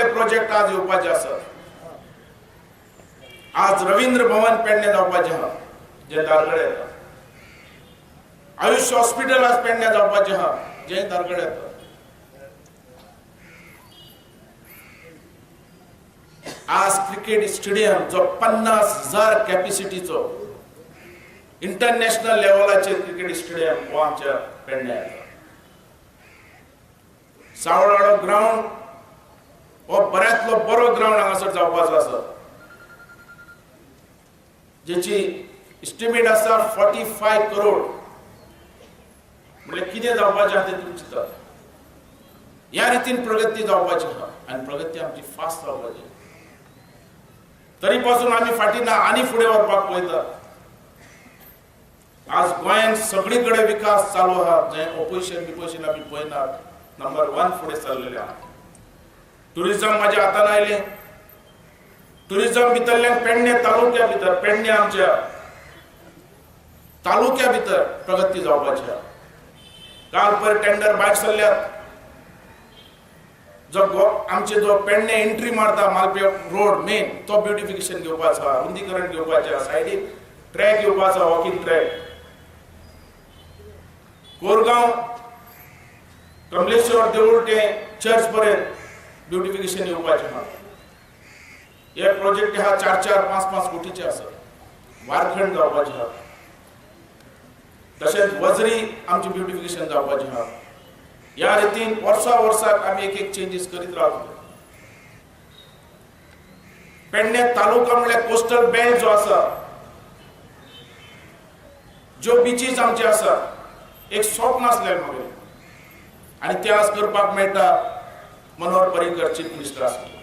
व्हडले प्रोजेक्ट आज येवपाचे आसात. आज रवींद्र भवन पेडणे जावपाचें आहा, जें धारगळे येता. आयुष हॉस्पिटल आज पेडणे जावपाचें आहा, जें धारगळे येता. आज क्रिकेट स्टेडियम जो 50,000 कॅपॅसिटीचो इंटरनॅशनल लेवलाचेर क्रिकेट स्टेडियम हो आमच्या पेडण्या येता. सावळाडो ग्रावंड हो बऱ्यांतलो बरो ग्रावंड हांगासर जावपाचो आसा, जेची एस्टिमेट आसा 45 करोड. म्हळ्यार कितें जावपाचें आहा तें तुमी चिंतात. ह्या रितीन प्रगती जावपाची आहा आनी प्रगती आमची फास्ट जावपाची. तरी पासून आमी फाटीं ना, आनी फुडें व्हरपाक पळयतात. आज गोंयांत सगळी कडेन विकास चालू आहा, जंय ओपोजिशन बिपोजिशन आमी पळयनात, नंबर 1 फुडें चल्लेले आहा. टुरिजम म्हाज्या हातान आयलें. टुरिजम भितरल्यान पेडणे तालुक्या भितर, पेडणे आमच्या तालुक्या भितर प्रगती जावपाची आहा. काल पयर टेंडर भायर सरल्यात. जो आमचे जो पेडणे एंट्री मारता मालपे रोड मेन, तो ब्युटिफिकेशन घेवपाचो आहा, रुंदीकरण घेवपाचें आहा, सायडीक ट्रॅक घेवपाचो आहा, वॉकिंग ट्रॅक. कोरगांव कमलेश्वर देऊळ ते चर्च पर्यंत ब्युटिफिकेशन येवपाचें आहा. हे प्रोजेक्ट हा 4 4 5 5 कोटीचे आसा. वारखंड जावपाचें आहा, तशेंच वजरी आमची ब्युटिफिकेशन जावपाचें आहा. ह्या रितीन वर्सा वर्साक आमी एक एक चेंजीस करीत रावतले. पेडणे तालुका म्हणल्यार कोस्टल बेल्ट जो आसा, ज्यो बिचीस आमचे आसा, एक स्वप्न आसलें मगेलें आनी तें आज करपाक मेळटा. मनोहर पर्रीकर चीफ मिनिस्टर आसले.